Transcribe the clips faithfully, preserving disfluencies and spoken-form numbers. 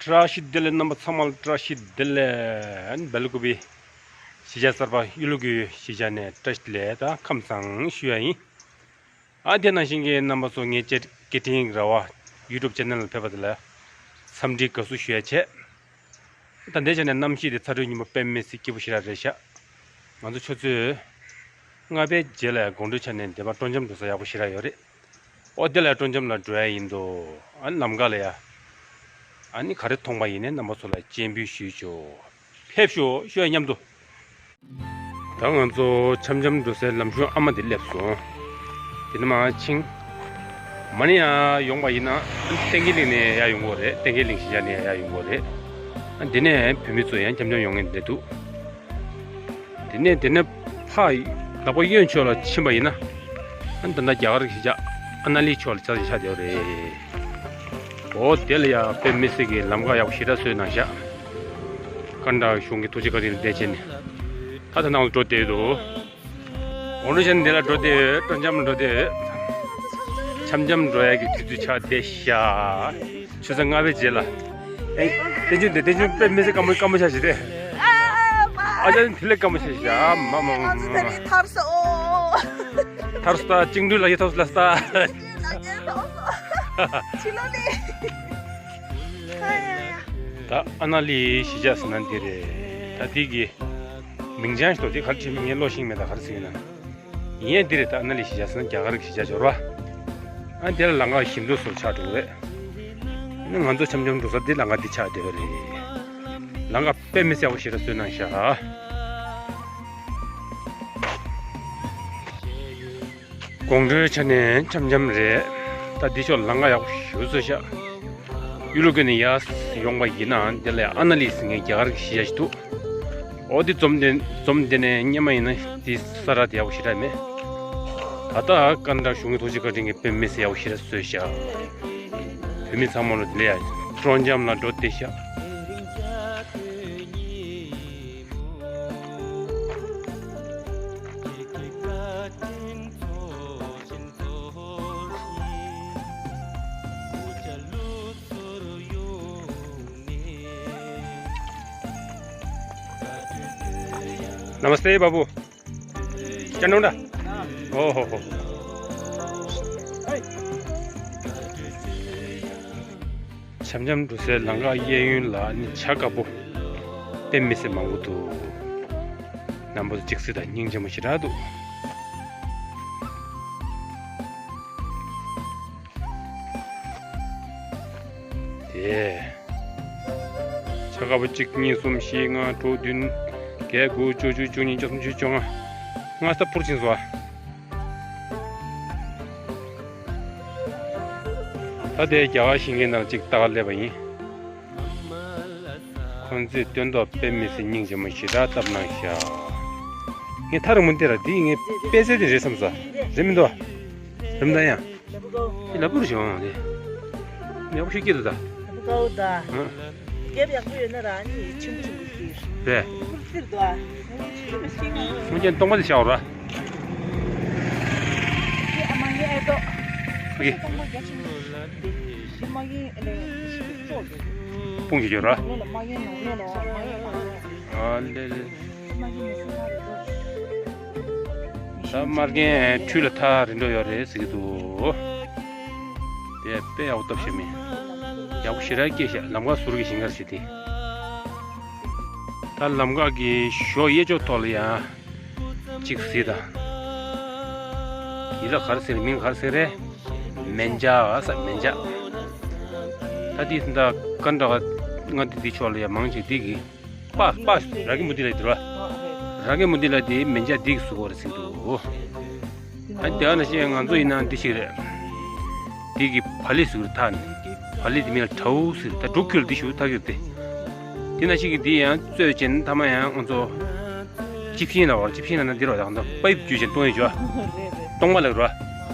བཀྲ་ཤིས་བདེ་ལེགས། རྣམ་པ་ཚང་མ་ལ་བཀྲ་ཤིས་བདེ་ལེགས། སྦེལ་ཀོབ་པའི་གཞིས་ཆགས་གསར་པ་གཡུ་ལོ་གི་གཞིས་ཆགས་ནས་བཀྲ་ཤིས་བདེ་ལེགས་དང་ཁམས་བཟང་ཞུ་ཡ་ཡིན། ཨ་དེ་ནང་བཞིན་གྱི་རྣམ་པ་ཚོ་ངའི་ཅེ་སྐད་འཕྲིན་ར་བ་ཡུ་ཊུབ་ཆེ་ནལ་ལ་ཕེབས་པ་དེ་ལ་འཚམས་འདྲི་དགའ་བསུ་ཞུ་ཡ་བྱས། ད་ལྟའི་ཆ་ནས་གནམ་གཤིས་དེ་ཚ་དྲོད་སྙོམས་པོ་དཔེ་མི་སྲིད་སྐྱིད་པོ་ཞེ་དྲག་རེད་ཤག་ང་ཚོ་ཆུ་ཚོད་ལྔ་པའི་རྗེས་ལ་དགོང་དྲོའི་ཆ་ནས་འདི་པ་སྤྲོ་འཆམ་འགྲོ་ས་ཡག་པོ་ཞེ་དྲག་ཡོད་རེད། ཨོ་དེ་ལ་སྤྲོ་འཆམ་ལ་འགྲོ་ཡ་ཡིན་འདུག་ཨ་ནི་ལམ་ཁ་ལ་ཡ། ཨ་ནི་ག་རེ་མཐོང་པ་ཡིན་ནའི་རྣམ་པ་ཚོ་ལ་སྤྱན་འབུལ་ཞུས་ཆོག་ཕེབས་ཤོག་ཞུ་ཡ་མཉམ་དུ། ད་ང་ཚོ་འཆམ་འཆམ་འགྲོ་སའི་ལམ་གཞུང་ཨ་མ་དེ་སླེབས་སོང་། དེ་ནས་མར་ཕྱིན། མ་ནི་ཡ་ཡོང་པ་ཡིན་ན་བསྟན་རྒྱས་གླིང་ནས་ཡར་ཡོང་གི་ཡོད་རེད། བསྟན་རྒྱས་གླིང་གཞིས་ཆགས་ནས་ཡར་ཡོང་གི་ཡོད་རེད། ཨ་འདི་ནས་བོད་མི་ཚོ་ཡང་འཆམ་འཆམ་ཡོང་མཁན་འདི་འདུག་དེ་ནས་དེ་ནས་ཕར་ལག་པ་གཡོན་ཕྱོགས་ལ་ཕྱིན་པ་ཡིན་ན། ཨ་ད་ལྟ་རྒྱ་གར་གཞིས་ཆགས་ཨ་ན་ལི་ཕྱོགས་ལ་ཆ་ཆ་བསྡད་ཡོད་རེད། འོ་དེ་ལ་ཡ་དཔེ་མི་སྲིད་ཀྱི་ལམ་ཁ་ཡག་པོ་ཞེ་དྲག་བཟོས་གནང་ཤག་ཀར་ནཱ་ཊ་གཞུང་གི་ཐུགས་རྗེ་བཀའ་དྲིན་ལ་བརྟེན་བྱས་ནས་ད་ལྟ་ནང་ལ་འགྲོ་བསྡད་ཡོད་དོ། འོ་འདྲ་བྱས་ནས་འདི་ལ་འགྲོ་བསྡད་ཡོད། སྤྲོ་འཆམ་ལ་འགྲོ་བསྡད་ཡོད། འཆམ་འཆམ་འགྲོ་ཡག་གི་དུས་ཚོད་ཆགས་བསྡད་ཤག་ཆུ་ཚོད་ལྔ་པའི་རྗེས་ལ། ཨེ། བསྟན་ཆུ་འདི་བསྟན་ཆུ་དཔེ་མི་སྲིད་སྐམ་པོ་སྐམ་པོ་ཆགས་ཤིག་སྟེ། ཨ་ཅག་འདི་ལས་སྐམ་པོ་ཆགས་ཤིག་ཨ་མ་མ་མ་ང་ཚོ་ད་མ། ནི་ཐར་སོང་། ཐར་སོང་ད། བཅིངས་འགྲོལ་ལ་ཡི་ཐོག་ལ་སོང་ད། ཕྱི་ལོགས་ནས། ད་ཨ་ན་ལི་གཞིས་ཆགས་ཟེར་ན་འདི་རེད། ད་འདི་གི་མིང་བྱང་ཞིག་འདུག་འདི་ག་རེ་བྲིས་མིན་ངས་ཀློག་ཤེས་ཀྱི་མེད། ད་ག་རེ་ཟེར་ཡིན་ན། ཡིན་ཡང་འདི་རེད། ད་ཨ་ན་ལི་གཞིས་ཆགས་ཟེར་ན་རྒྱ་གར་གྱི་གཞིས་ཆགས་འབྱོར་བ། ཨ་འདི་ལ་ལམ་ཁ་ཞིམ་ཏོག་ཙམ་ཆགས་འགྲོ་གི་རེད། ཨ་ནི་ང་ཚོ་འཆམ་འཆམ་འགྲོ་ས་འདི་ལམ་ཁ་འདི་ཆགས་བསྡད་པ་རེད། ལམ་ཁ་དཔེ་མི་སྲིད་ཡག་པོ་ཞེ་དྲག་བཟོས་གནང་ཤག་དགོང་དྲོའི་ཆ་ནས་འཆམ་འཆམ་རེད། ད་འདི་ཕྱོགས་ལམ་ཁ་ཡག་པོ་ཞེ་པོ་བཟོས་ཤག་གཡུ་ལོ་ཀུན་ནས་ཡར་ཡོང་པ་ཡིན་ནའང་འདི་ལ་ཨ་ན་ལི་ཟེར་མཁན་རྒྱ་གར་གྱི་གཞིས་ཆགས་ཤིག་འདུག་འོ་འདི་འཛོམས་དེ་འཛོམས་དེ་ནས་སྔོན་མ་ཡིན་ན་འདི་ས་ར་དེ་ཡག་པོ་ཞེ་དྲག་མེད། ད་ལྟ་ཀར་ནཱ་ཊ་གཞུང་གི་ཐུགས་རྗེ་བཀའ་དྲིན་གྱིས་དཔེ་མི་སྲིད་ཡག་པོ་ཞེ་དྲག་བཟོས་ཤག་བོད་མི་ཚང་མ་ལ་འདི་ལ་ཡ་སྤྲོ་འཆམ་ལ་འགྲོ་བསྡད་ཤག नमस्ते बाबू। क्या नाम था? ओहो हो। འཆམ་འཆམ་འགྲོ་སའི་ལམ་ཁ་གཡས་གཡོན་ལ་ནི་བྱ་དཀར་པོ་དཔེ་མི་སྲིད་མང་པོ་འདུག་རྣམ་པ་ཚོ་གཅིག་གཟིགས་དང་། སྙིང་རྗེ་མོ་ཞེ་དྲག་འདུག་དེ། བྱ་དཀར་པོ་གཅིག་གཉིས་གསུམ་བཞི་ལྔ་དྲུག་བདུན་བརྒྱད་དགུ་བཅུ་བཅུ་གཅིག་གཉིས་གསུམ་བཅུ་བཅོ་ལྔ། ལྔ་ས་འཕུར་ཕྱིན་སོང་ཨ། ད་དེ་རྒྱ་གར་ཞིང་ཆེན་ནང་གཅིག་ལྟ་ག་སླེབས་པ་ཡིན། ཁོང་ཚོས་སྟོན་ཐོག་དཔེ་མི་སྲིད་སྙིང་རྗེ་མོ་ཞེ་དྲག་བཏབ་གནང་ཤག་ངས་ཐག་རིང་མོ་འདི་ར་འདི་ངས་དཔེ་ཚལ་དེ་རེད་བསམ་ས་རེད་མི་འདུག་ཨ། རེད་མི་འདུག་ཡང་། འདི་ལ་པུར་བྱུང་དེ། ཡག་པོ་ཞིག་སྐྱིད་འདུག་ད། རྒྱབ་ཡག་པོ་ཡོད་ན་ར་ནི་ཆེན་པོ་ཆེན་པོ་ཞིག་རེད། ཕུར་ཕུར་འདུག་ཨ། ཆེན་པོ་ཞིག་སྔོན་ཆད་སྟོང་པ་དེ་བཞག་ར། ཨ་མ་ངའི་ཨེ་ཏོ། ཨོ་ཀེ། སྟོང་པ་རྒྱ་ཆེན་པོ་ཞིག་འདི་མ་གིན་ཨེ་ལེ་ཞིག་ཅོག་ཡོད། དཔུང་གི་ཡོད་ར། ནོ་ལ་མ་གིན་ནོ་ནོ་ལ་མ་གིན་མ་གིན། ཨ་ལེ་ལེ། མ་གིན་མི་སྲིད་མ་རེད་དོ། ད་མར་རྒན་ཁྲུས་ལ་ཐག་རིང་འགྲོ་ཡོད་རེད་ཟེར་གྱི་འདུག་དེ་དཔེ་ཡག་པོ་སྟབས་ཤེས་མེད། ཡག་པོ་ཞེ་དྲག་སྐྱེས་ཤག་ལམ་ཁ་ཟུར་གྱི་ཞིང་ཁ་ཞིག་དེ། ད་ལམ་ཁ་གི་གཞོགས་གཡས་ཕྱོགས་ཐོག་ལ་ཡང་གཅིག་གཟིགས་དང་། འདི་ལ་ག་རེ་ཟེར་མིང་ག་རེ་ཟེར་རེད། མན་ཇ་ཨ་ས་མན་ཇ། ད་འདི་ད་ཀན་ད་ག་ང་འདི་འདི་ཕྱོགས་ལ་ཡང་མང་ཆེ་འདི་གི་པ་པ་ར་གི་མུ་ཏི་ལ་དེ་ར། ར་གི་མུ་ཏི་ལ་དེ་མན་ཇ་འདི་གི་གཟུགས་པོ་རེད་ཟེར་འདུག་ཨ་དེ་ག་ནང་བཞིན་ང་ཚོ་ཡིན་ན་འདི་ཞིག་རེད། འདི་གི་བ་ལི་ཟེར་ཐག་ནི། བ་ལི་དེ་མིང་ལ་ཁྲའུ་ཟེར། ད་འབྲུག་ཁུལ་འདི་ཞུ་ཐག་གི་རེད་དེ། དེ་ནང་བཞིན་གི་འདི་ཡང་བཙོས་ཅན་ཐ་མ་ཡང་ང་ཚོ་ཅི་ཕྱིན་ལ་བར་ཅི་ཕྱིན་ལ་ན་འདི་རོ་ཡང་ད་པའིབ་བརྒྱུད་ཅན་གཏོང་ཡོད་ཅོ། གཏོང་མ་ལགས་རོ།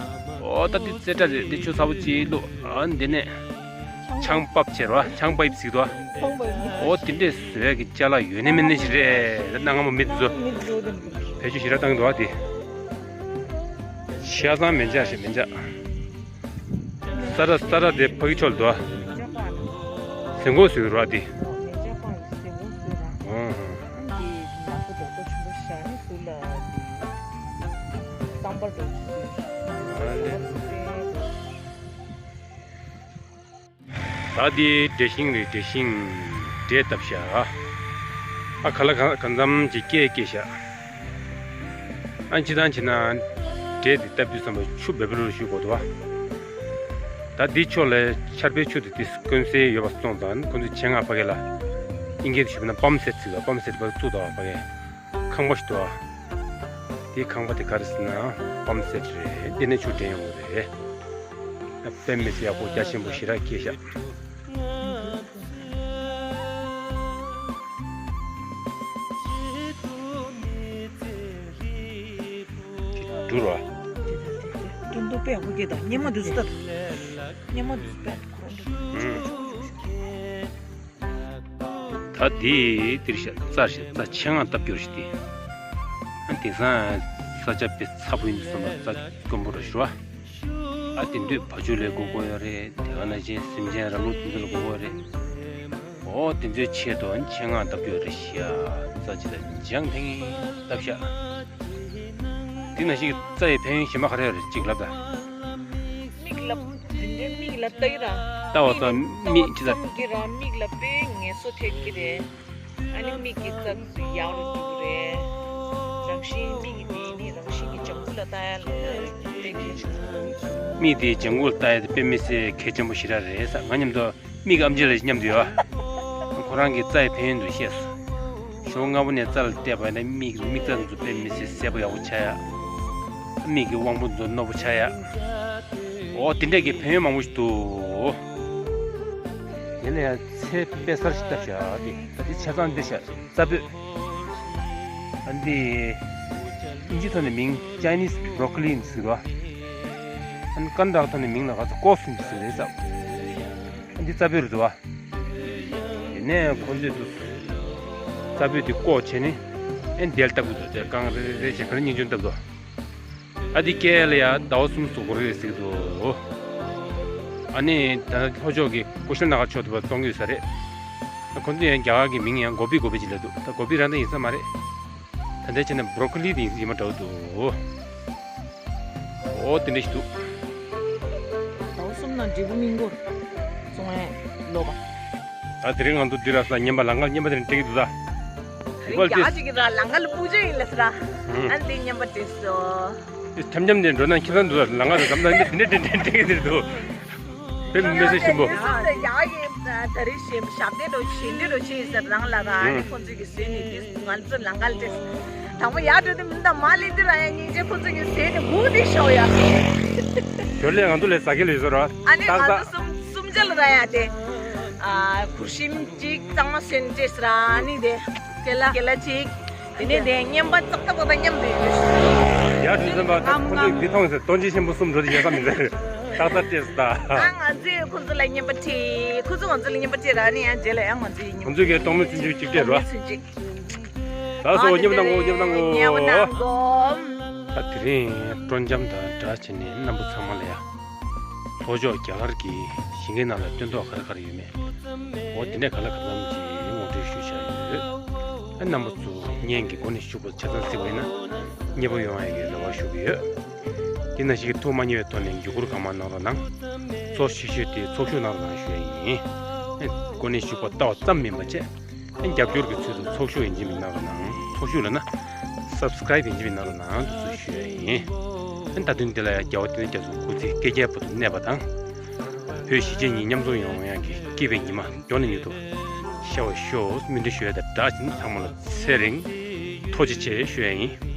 ཨོ་ད་འདི་རྩེ་གྲ་རེད། འདི་ཆུ་ཚ་པོ་ཅིག་བླུགས་ཨ་འདི་ནས། ཆང་པབ་བྱེད་རོ། ཆང་པའིབ་ཟེར་དོ། ཨོ་དེ་འདྲས་བཟོས་ཀྱི་ཅ་ལག་ཡོད་ནི་མེད་ནི་ཞིག་རེད། ད་གནའ་སྔ་མོ་མི་དེ་ཚོ་བེད་སྤྱོད་ཞེ་དྲག་བཏང་གི་འདུག་ཨ། དེ་ཤ་ཚང་མེ་འཇག་ཞིག་མེ་འཇག་ས་ར་ས་ར་དེ་ཕ་གི་ཆོལ་དོ། དེ་འགོ་སུ་ར་དེ། ཨོ། དེ་ལྕགས་པང་ཡིན་དེ་འགོ་སུ་ར། ཨོ། ཨ་ནི་དེ་ནག་པོ་རྡོག་རྡོག་ཆུང་པོ་ཞིག་ཨ་ནི་ཟུར་ལ་དེ་སམ་པར་རྡོག་ཅིག་ཟུར། ཨ་ལེ། ད་དེ་འབྲས་ཤིང་རེད། འབྲས་ཤིང་འབྲས་བཏབ་ཤག་ཨ་ཁ་ལག་གང་གང་འཚམ་ཅིག་སྐྱེས་སྐྱེས་ཤག་ཨ་སྤྱིར་བཏང་བྱས་ན་འབྲས་དེ་བཏབ་དུས་ཙམ་པ་ཆུ་བེ་བེ་ལོ་ཞུ་དགོས་འདུག་བ། ད་འདི་ཕྱོགས་ལ་ཆར་པའི་ཆུ་དེ་དེ་སྐོན་སེ་ཡོད་པ་སོང་ཙང་ཁོ་ཚོས་ཆེད་མངགས་ཕ་གི་ལ་དབྱིན་སྐད་དུ་ཞུས་པ་ན་པམ་སེ་ཊི་ཟེར་བ། པམ་སེ་ཊི་བར་བཙུགས་དང་བ་ཕ་གི་ཁང་པ་ཞིག་འདུག་བ། དེའི་ཁང་པ་དེ་ག་རེ་ཟེར་ན་པམ་སེ་ཊི་རེད། འདི་ནས་ཆུ་འདྲེན་ཡོང་གི་རེད། དཔེ་མི་སྲིད་ཡག་པོ་རྒྱ་ཆེན་པོ་ཞེ་དྲག་སྐྱེས་ཤག་འགྲུར་བ། སྟོན་ཐོག་དཔེ་ཡག་པོ་སྐྱེས་ད། སྙེ་མ་དུས་སུ་ལྟ་ད། སྙེ་མ་དུས་སུ་དཔེ་ཁོ་རང་འགྲོ། ད་དེ་དེར་ཤ་རྩྭ་ཞིག་རྩྭ་ཆེ་ང་བཏབ་སྐྱོར་ཞིག་དེ། ཨ་དེང་སང་ས་ཆ་དཔེ་ཚ་པོ་ཡིན་དུས་ཙམ་པ་རྩྭ་དཀོན་པོ་ར་ཞུ་བ། ཨ་དེ་དུས་བ་ཕྱུགས་ལ་དགོས་མཁོ་ཡོད་རེད། དེ་ག་ནང་བཞིན་སེམས་ཅན་ར་ལུག་དེ་ཚོ་ལ་དགོས་མཁོ་ཡོད་རེད། ཨོ་དེ་ཚོའི་ཆེད་དུ་ཆེད་མངགས་བཏབ་རྒྱུ་རེད་ཤག་རྩྭ་ཅི་ལ་ལྗང་ཐིང་བཏབ་ཤག་དེ་ནང་བཞིན་རྩྭ་ཡི་ཕན་ཡོན་གཞན་པ་ག་རེ་ཡོད་རེད་ཅིག་ལབ་ད། མིག་ལ་དེ་འདྲའི་མིག་ལ་ལྟ་ཡི་ར། ལྟ་བ་ཙམ་མིག་ཅི་ལ། ཙམ་གྱི་ར་མིག་ལ་དཔེ་ངལ་གསོ་ཐེབས་ཀྱི་རེད། ཨ་ནི་མིག་གི་རྩ་ཡག་རུ་འགྲོ་གི་རེད། རང་བཞིན་མིག་གི་དེ་ནི་རང་བཞིན་གྱི་ལྗང་ཁུ་ལ་ལྟ་ཡ་ལ་དཔེ་གལ་ཆེན་པོ། མིག་དེ་ལྗང་ཁུ་ལ་ལྟ་ཡ་དེ་དཔེ་མི་སྲིད་གལ་ཆེན་པོ་ཞེ་དྲག་རེད་ས། ང་མཉམ་དུ་མིག་ཨམ་ཆི་ལ་མཉམ་དུ་ཡོད་བ། ཁོ་རང་གི་རྩ་ཡི་ཕན་ཡོན་དུ་བཤད་སོང་། ཞོགས་སྔ་པོ་ནས་རྩྭ་ལ་བལྟས་པ་ཡིན་ན་མིག་མིག་རྩ་ཚོ་དཔེ་མི་སྲིད་གསལ་པོ་ཡག་པོ་ཆགས་ཡ། མིག་གི་དབང་པོ་ཚོ་རྣོ་པོ་ཆགས་ཡ། འོ་དེ་འདྲ་གི་ཕན་ཡོན་མང་པོ་ཞིག་འདུག་དེ་ལ་ཡང་ཚལ་དཔེ་གསར་ཞིག་བཏབ་བཞག་དེ་ད་དེ་ཆ་ཚང་འདི་བཞག་རྩྭ་སྤོས། ཨ་འདི་དབྱིན་ཇི་ཐོག་ནས་མིང་Chinese broccoli ཟེར་བ། ཨ་ནི་ཀན་ཌ་ཐོག་ནས་མིང་ལ་ག་ཚོད་ཀོ་སུན་ཟེར་རེད་ས། ཨ་འདི་རྩྭ་སྤོས་རེད་འདུག་བ། དེ་ནས་ཁོ་ཚོས་དུ་རྩྭ་སྤོས་དེ་བཀོག་བྱས་ནས་ཨེ་འདེལ་བཏབ་ཀྱི་འདུག་དེ་རྐང་རེ་རེ་བྱས་ག་རེ་སྙིང་ཆུང་བཏབ་འདུག་ཨ་འདི་སྐྱེ་ལ་ཡ་ཟླ་བ་གསུམ་སུ་འགོར་རེད་ཟེར་གྱི་འདུག་ཨ་ནི་ད་ལྷོ་ཕྱོགས་ཀྱི་ཀུ་ཤལ་ན་ག་ཕྱོགས་དུ་བ་བཙོང་གི་ཡོད་ས་རེད། ཁོ་ཚོས་ཡང་རྒྱ་གར་གྱི་མིང་ཡང་གོ་བི་གོ་བི་ཅིག་ལབ་འདུག་ད་གོ་བི་རང་ད་ཡིན་ས་མ་རེད། ད་ལྟའི་ཆ་ནས་བྷོ་རོ་ཀོ་ལི་དེ་ཡིན་ཡིན་མ་འདྲ་བོ་འདུག་ཨོ་དེ་འདྲ་ཞིག་འདུག་ཟླ་བ་གསུམ་ནང་འབྲས་བུ་སྨིན་གྱི་རེད། བཙོང་ཡས་ལོ་བ། ད་དེ་རིང་ང་ཚོ་འདི་ར་ས་རྔན་པ་ལ་ངར་རྔན་པ་དེ་རིང་སྤྲད་ཀྱི་འདུག་ད། རིག་པ་ལ་རྒྱ་ཅིག་གི་ད་ལ་ངར་ལ་སྤུ་ཅོ་ཡིན་ལ་ས་ར། ཨ་འདི་རྔན་པ་སྤྲད་སོ། འཆམ་འཆམ་དེ་འགྲོ་ན་ཁྱེད་རང་འདུག་ད་ལ་ངར་ད་ཟམ་ད་འདི་འདྲ་འདྲ་འདྲ་འདྲ་གི་འདུག་དཔེ་མི་སྲིད་ཞིམ་པོ། ཡག་གི་ད་རེས་ཞིམ་ཞབས་བརྟན་རོ་ཞིམ་འདི་རོ་ཆེ་ཟེར་རང་ལ་ར་ཨ་ནི་ཁོང་ཚོས་ཀྱི་ཟོས་ནས་འདི་ང་ཚོ་ལ་ངར་སྤྲད། དང་པོ་ཡར་འགྲོ་དུས་མི་འདང་མ་ལེན་དུས་ར་ཡ་སྙིང་རྗེ་ཁོ་ཚོ་གི་ཟས་ནི་མུ་དེ་ཤོག་ཡ། ཞོར་ལས་ང་ཚོ་ལས་ཟ་གི་ལས་བཟོ་ར། ཨ་ནི་ཏག་ང་ཏག་ཚོ་གསུམ་གསུམ་ཆ་ལ་ར་ཡ་དེ། ཨ་གུར་ཤིམ་གཅིག་གཙང་མ་སོན་ཅེས་ར་ཨ་ནི་དེ། ཀེ་ལ་ཀེ་ལ་གཅིག་དེ་ནས་དེ་རྔན་པ་ཙག་ཙག་ཙག་ཙག་མཉམ་དུ་ཡོད། ཡར་དུས་ཙམ་པ་ད་ཁོ་ཚོས་འདི་མཐོང་ཟེར་དོན་ཆེ་ཆེན་པོ་གསུམ་འགྲོ་དུས་ཡ་ས་མི་ཟེར། ཏག་ཏག་སྤྲད་ད། ཨ་ང་ཚོས་ཁོ་ཚོ་ལ་རྔན་པ་ཁྲིད། ཁོ་ཚོ་ང་ཚོ་ལ་རྔན་པ་ཁྲིད་ར་ཨ་ནི་ཡང་རྗེས་ལ་ཡང་ང་ཚོས་རྔན་པ། ཁོ་ཚོས་ཀྱི་གཏོང་མི་ཚུན་ཆད་གཅིག་སྤྲད་ར། ཚུན་ཆད། ད་སོ་མཉམ་དང་གོ་མཉམ་དང་གོ། ད་དེ་རིང་སྤྲོ་འཆམ་དང་སྦྲགས་བྱས་ནས་རྣམ་པ་ཚང་མ་ལ་ཡ། ལྷོ་ཕྱོགས་རྒྱ་གར་གྱི་ཞིང་ཁའི་ནང་ལ་སྟོན་ཐོག་ག་རེ་ག་རེ་ཡོད་མེད། འོ་དེ་འདྲས་ག་ལ་ག་ཙམ་གྱིས་ངོ་སྤྲོད་ཞུས་བཞག་ཡོད། ཨ་རྣམ་པ་ཚོ་བརྙན་གྱི་འགོ་ནས་ཞུགས་པ་ཆ་ཚང་གཟིགས་པ་ཡིན་ན་མཉེས་པོ་ཡོང་ཡ་གི་རེ་བ་ཞུ་གི་ཡོད། དེ་ནང་བཞིན་གྱི་ཐུགས་མ་མཉེས་པའི་ཐོག་ནས་བརྒྱུད་བསྐུར་གང་མང་གནང་རོགས་གནང་། གཙོ་ཆེ་ཤོས་དེ་ཚོགས་ཞུགས་གནང་རོགས་གནང་ཞུ་ཡ་ཡིན། ཨ་འགོ་ནས་ཞུགས་པ་ལྟ་བ་ཙམ་མིན་པ་བྱས། ཨ་རྒྱབ་སྐྱོར་གྱི་ཚུལ་དུ་ཚོགས་ཞུགས་ཡིན་གཅིག་མིན་གནང་རོགས་གནང་། ཚོགས་ཞུགས་ལབ་ན་སབ་སི་ཀ་རེབ་ཡིན་གཅིག་མིན་གནང་རོགས་གནང་དུ་ཚུལ་ཞུ་ཡ་ཡིན། ཨ་ད་དུང་འདི་ལ་ཡང་རྒྱལ་བ་བསྟན་འཛིན་རྒྱ་མཚོ་སྐུ་ཚེ་བསྐལ་བརྒྱའི་བར་དུ་གནས་པ་དང་། བོད་གཞིས་བྱེས་གཉིས་མཉམ་འཛོམས་ཡོང་ཡག་གི་སྐྱིད་པའི་ཉི་མ་མགྱོགས་ནས་མྱུར་དུ་ཤར་བར་ཤོག་སྨོན་འདུན་ཞུ་ཡ་དང་སྦྲགས་ཅིང་ཚང་མ་ལ་ཚེ་རིང་ཐུགས་རྗེ་ཆེ་ཞུ་ཡ་ཡིན།